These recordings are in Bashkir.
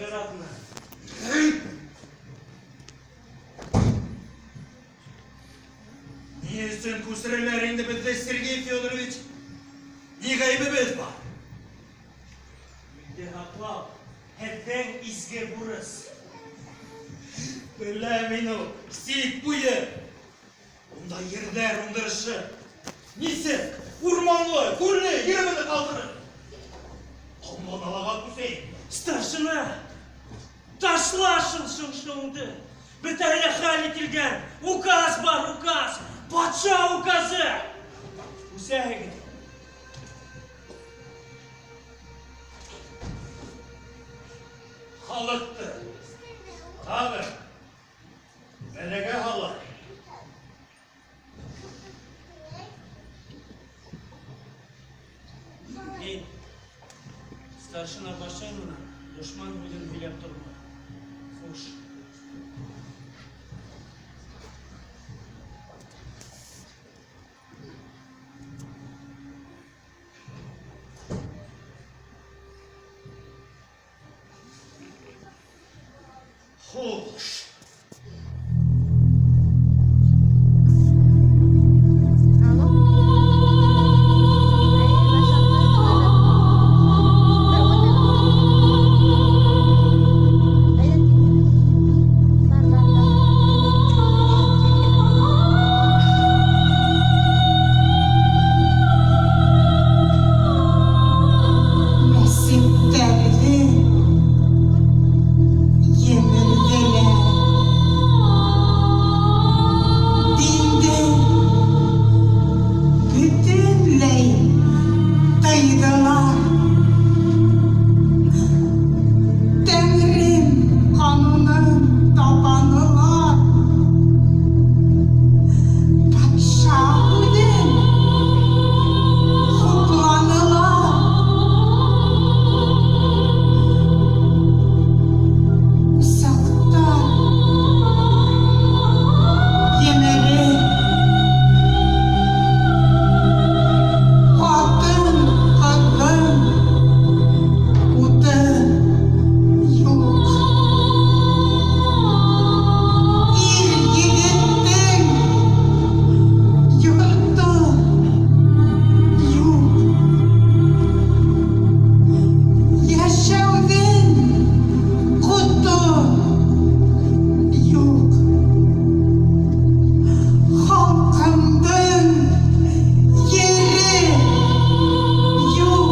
Бер аҙна. Ни өсөн күсерәләр инде беҙҙе, Сергей Федорович? Ни ғәйебебеҙ бар? Илде һаҡлау һеҙҙең изге бурыс. Беләм мин ул сик буйы. Унда ерҙәр уңдырышы. Нисек урманлы, күлле еребеҙҙе ҡалдырып, ҡомло далаға күсәйек? Старшина, ташла шул шыңшыуыңды. Бөтәһе лә хәл ителгән. Указ бар, указ. Батша указы. Күсәһегеҙ. Халыҡты тағы бәләгә һала. Һин, старшина башың менән дошман һүҙен һөйләп торма. Хуш. Хуш. Алло. Әйе, башlandı. Бер үтә. Әйҙә. Бар, бар, бар. Мәсеттәрҙе емерҙеләр, динде бөтөнләй тыйҙылар. Тәңрем ҡанунын тапанылар, батша һүҙен хупланылар. Усаҡтар емереп, ҡатын-ҡыҙҙың уты юҡ. Ир-егеттең йорто юҡ. Йәшәүҙең ҡото юҡ. Халҡымдың ере юҡ.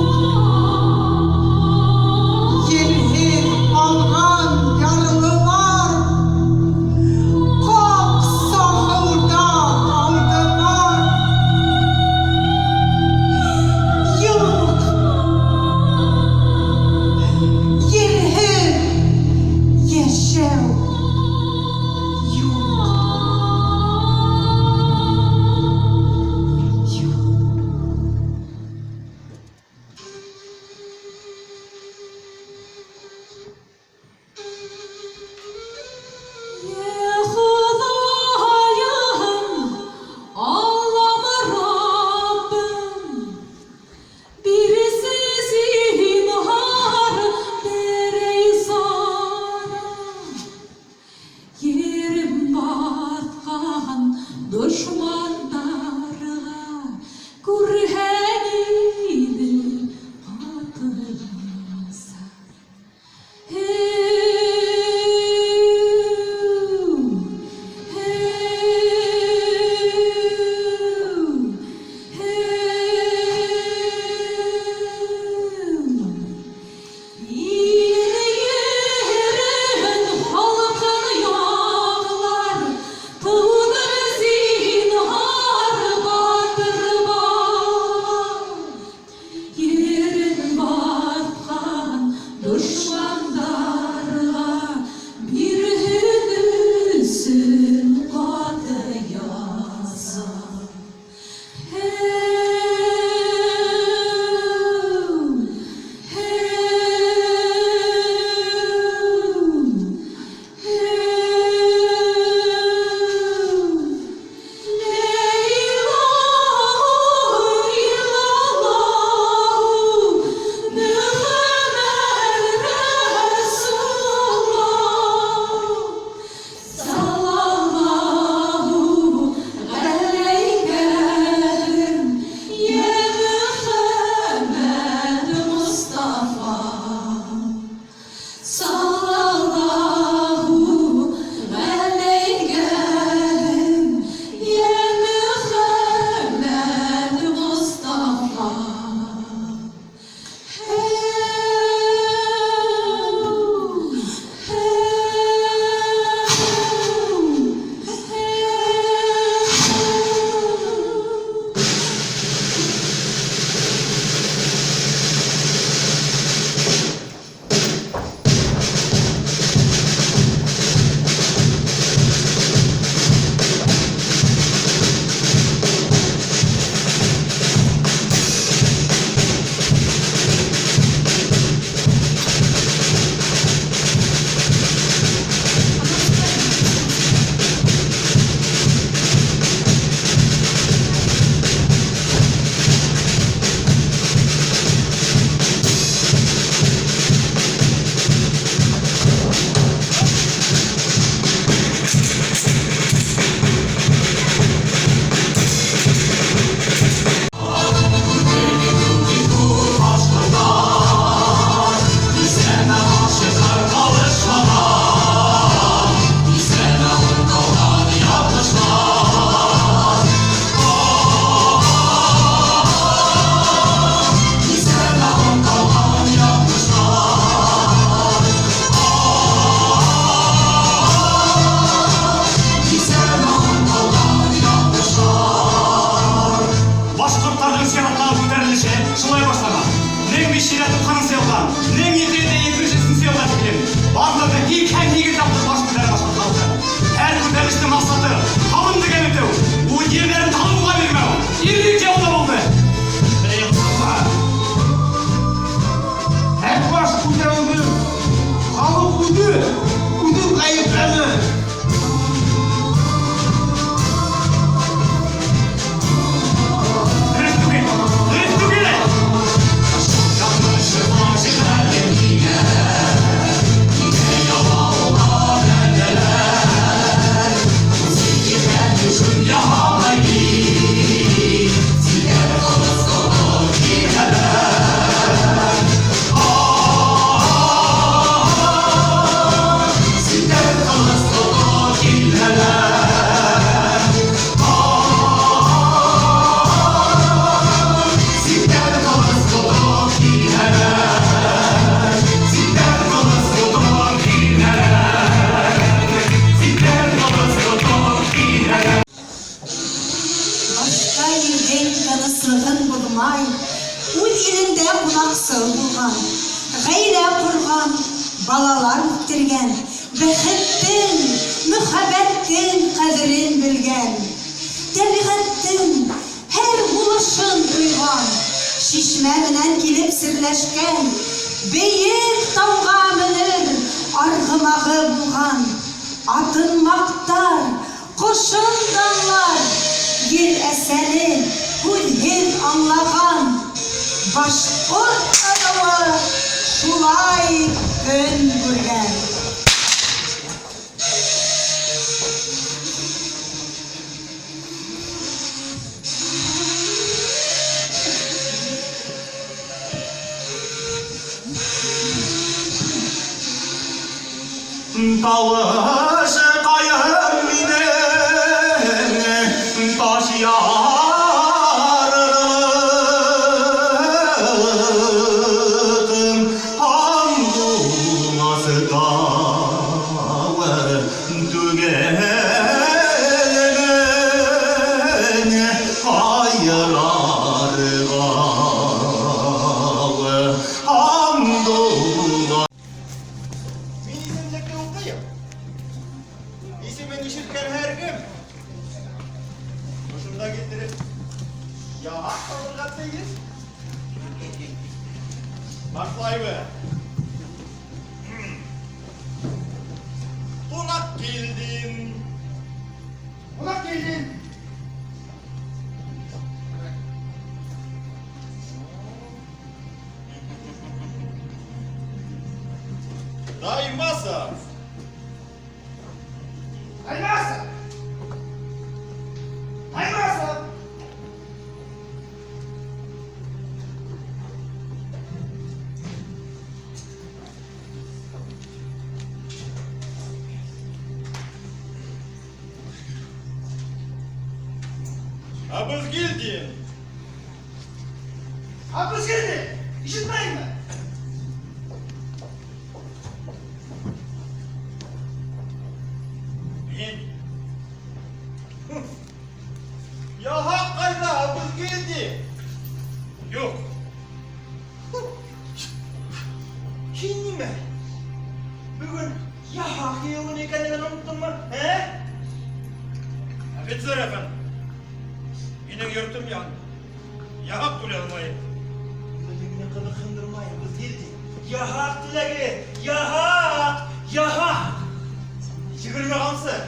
Ерһеҙ ҡалған ярлылар ҡаҡ сағылда ҡалдылар. Юҡ, ерһеҙ йәшәү юҡ. Юҡ. Йә Хоҙайым, Аллам, Раббым, бирсе зинһар берәй сара. Ерем батҡан дошмандарға күрһәң ине ҡаты яза. Һеү, һеү, һеү. Илен, халҡын яҡлар, тыуҙыр зинһар батыр бала. Ерен батҡан дошмандарға бирһен өсөн ҡаты яза. Һеү, һеү, һеү. Лә илаһу иллаллаһу Мөхәммәд Рәсулуллаһ. Салаллаһу ғәләйкә йә Мөхәммәд Мостафа. Башҡорттарҙың сираттағы күтәрелеше шулай башлана. 1590 йылдан 1773 йылға тиклем барлығы 88 тапҡыр баш күтәрә башҡорт халҡы. Һәр күтәрелештең маҡсаты һалымды кәметеү, үҙ ерҙәрен талауға бирмәү, ирек яулау булды. Һәр баш күтәреүҙе халыҡ үҙе ғәйепләне. Дөрөҫ түгел, дөрөҫ түгел. Башҡа илдең тыныслығын боҙмай, үҙ илендә ҡунаҡсыл булған, ғаилә ҡорған, балалар үҫтергән, бәхеттең, мөхәббәттең ҡәҙерен белгән, тәбиғәттең һәр һулышын тойған, шишмә менән килеп серләшкән, бейек тауға менер арғымағы булған, атын маҡтар, ҡошон данлар, ер әсәне һүҙһеҙ аңлаған, башҡорт ырыуы шулай көн күргән. Тауышы ҡайым минең, таш ярырлыҡ, һандуғас тауы түгелмен, айырарға һандуғас. Мин исемлекте уҡыйым. Исемен ишеткән һәр кем ошонда килтереп яһап ҡалырға тейеш. Башлайбыҙ. Ҡунаҡ килдем. Ҡунаҡ килдем. Таймасов. Таймасов! Таймасов! Абызгилдин! Абызгилдин! Ишетмәйме? Мин. Яһаҡ ҡайҙа, Абызгилдин? Юҡ. Һин нимә? Бөгөн яһаҡ йыйылған икәнлеген оноттоңмо, ә? Офицер әфәнде, минең йортом янды. Яһаҡ түләй алмайым. Үҙеңде ҡыҙыҡһындырмай, Абызгилдин. Яһаҡ түләгеҙ! Яһаҡ! Яһаҡ! 20 ҡамсы.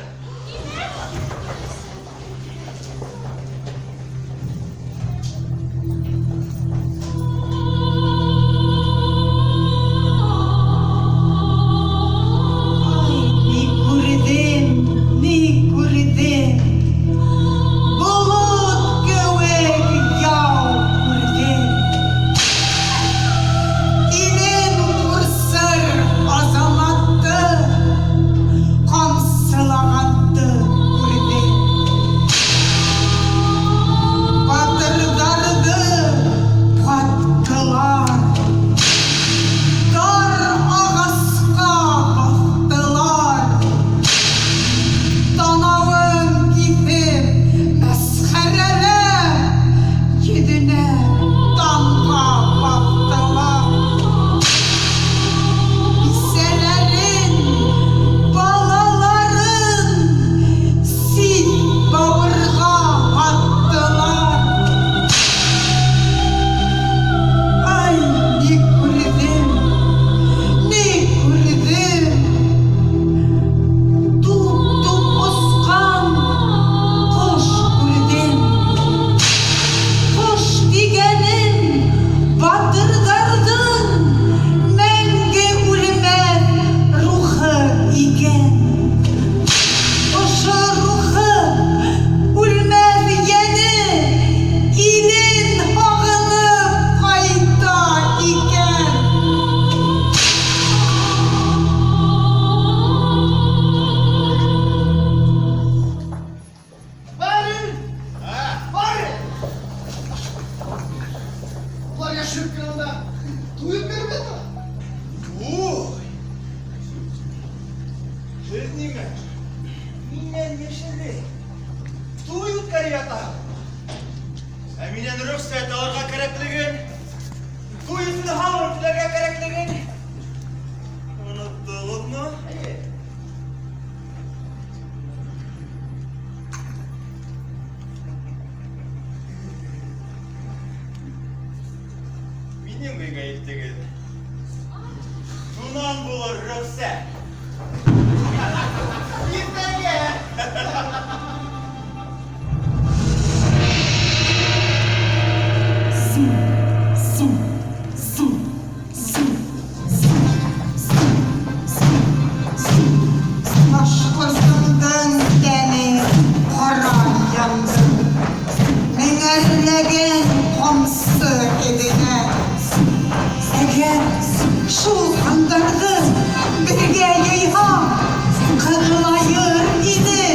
Ай, ни күрҙем, ни күрҙем, Болот кеүек яу күрҙем. Илен ҡурсыр азаматты, Ҡамсылағанды күрҙем. Батырҙарҙы ваттылар, Дар ағасҡа баҫтылар. Танауын киҫеп, мәсхәрәләп, Йөҙөнә тамға баҫтылар. Бисәләрен, балаларын Сит бауырға аттылар. Ай, ни күрҙем, ни күрҙем! Туп-туп осҡан ҡош күрҙем. Ҡош тигәнем батырҙарҙың Мәңге үлмәҫ рухы икән. Ошо рухы, үлмәҫ йәне Илен һағынып ҡайта икән. Барин! Барин! Улар йәшереп кенә унда туй үткәреп ята. Туй! Һеҙ нимә? Минән йәшереп. Туй үткәреп ятаһығыҙ. Ә минән рөхсәт алырға кәрәклеген, туй өсөн һалым түләргә кәрәклеген оноттоғоҙмо? Эйе. Минең өйгә илтегеҙ. Шунан булыр рөхсәт. Иртәгә. Сум, сум, сум, сум, сум, сум, сум, сум. Башҡортомдоң тәне ҡара янды. Меңәрләгән ҡамсы эҙенә. Әгәр шул ҡандарҙы бергә йыйһаң, Ҡыҙылайыр ине.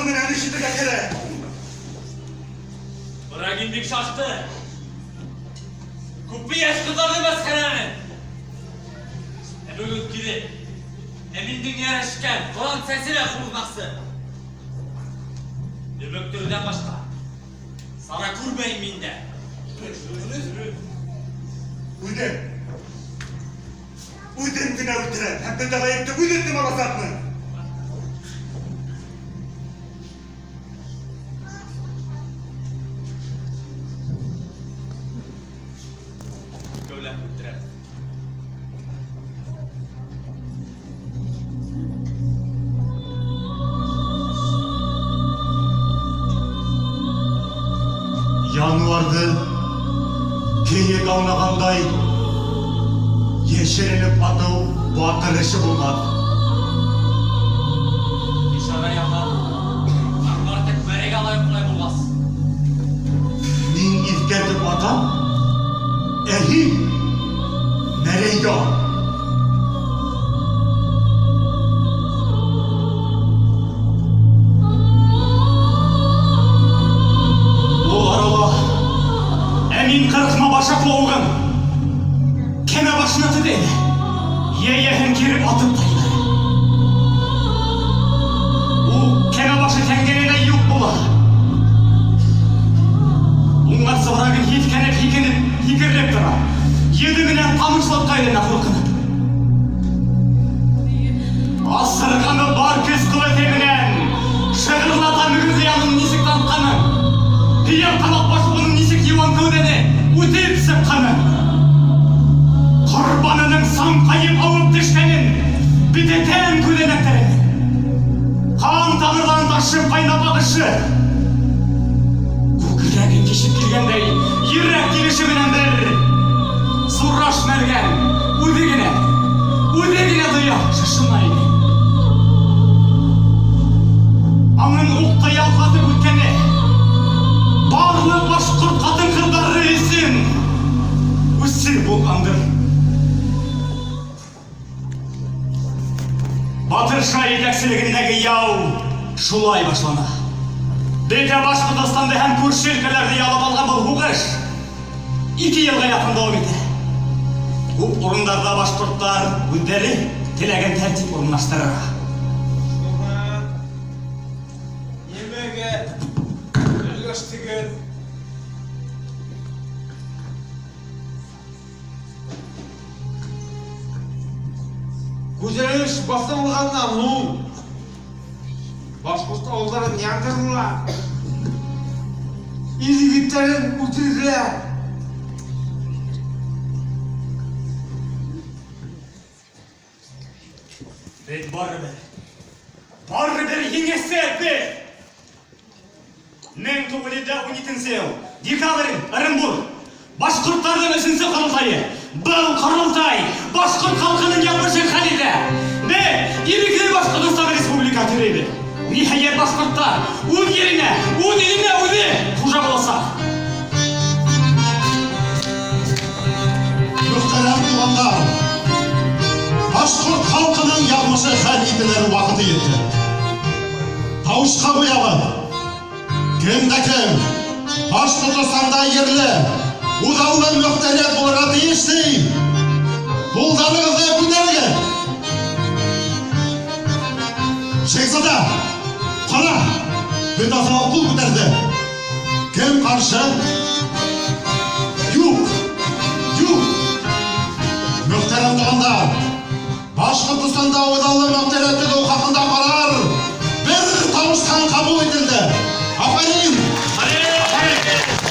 менән эш итергә кәрәк. Брагин бик шашты. Күпме яшь кызларны мәсхәрәне. Ә бүген килеп, Әминдең ярәшкән Коран сәсенә курылмаксы. Дөмектерүдән башка. Сара күрмәйм мин дә. Үҙем. Үҙем генә үлтерәм һәм бөтә ғәйепте үҙ өҫтөмә аласаҡмын. Икәүләп үлтерәбеҙ. Януарҙы кейек аунағандай йәшеренеп атыу батыр эше булмаҫ. Ишара яһап, артыҡ мәрәйгә лайыҡлай булғас. Мин иҫкәртеп атам, ә һин мәрәйгә ат. Ул арала Әмин ҡырҡма башаҡлы уғын кәмә башына төҙәй, йәйәһен киреп атып та ебәрә. Ул кәмә башы тәңгәленә юҡ була. Уңарсы Брагин һиҫкәнеп, һикенеп, һикерелеп тора. Йөҙө менән ҡамышлыҡҡа әйләнә ҡурҡынып. Асырғаны бар көс ҡеүәте менән шығырлата мөгөҙ янын нисек тартҡанын, һөйәк ҡанаҡ башы уның нисек йыуан кәүҙәне үтеп сыҡҡанын, ҡорбанының самҡайып ауып төшкәнен бөтә тән күҙәнәктәрен, ҡан тамырҙарын ташып ҡайнап ағышы, күкрәген кишеп килгәндәй йөрәк тибеше менән бер Сураш мәргән үҙе генә, үҙе генә тоя шашына ине. Аңын уҡтай ялҡатып үткәне барлыҡ башҡорт ҡатын-ҡыҙҙары өсөн үсе булғандыр. Батырша етәкселегендәге яу шулай башлана. Бөтә Башҡортостанды һәм күрше өлкәләрҙе яулап алған был һуғыш 2 йылға яҡын дауам итә. Күп урындарҙа башҡорттар үҙҙәре теләгән тәртип урынлаштырыр. Нимәгә өлгәштегеҙ? Күтәрелеш баҫылғандан һуң башҡорт ауылдарын яндырҙылар, ир егеттәрен үлтерҙеләр. Беҙ барыбер, барыбер еңәсәкбеҙ. 1917 йыл, декабрь, Ырымбур. Башҡорттарҙың өсөнсө ҡоролтайы. Был ҡоролтай башҡорт халҡының яҙмышын хәл итә. Беҙ ирекле Башҡортостан Республика төҙөйбөҙ. Ниһайәт башҡорттар үҙ еренә, үҙ иленә үҙе хужа буласаҡ. Мөхтәрәм туғандар, башҡорт халҡының яҙмышы хәл ителер ваҡыты етте. Тауышҡа ҡуябыҙ. Кем дә кем Башҡортостанда ерле, үҙаллы мөхтәриәт булырға тейеш ти. Ҡулдарығыҙҙы күтәрегеҙ. Шәйхзада, ҡара, бөтә халыҡ ҡул күтәрҙе. Кем ҡаршы? Юҡ, юҡ. Мөхтәрәм туғандар, Башҡортостанда үҙаллы мөхтәриәт төҙөү хаҡында ҡарар бер тауыштан ҡабул ителде. Афарин! Афарин!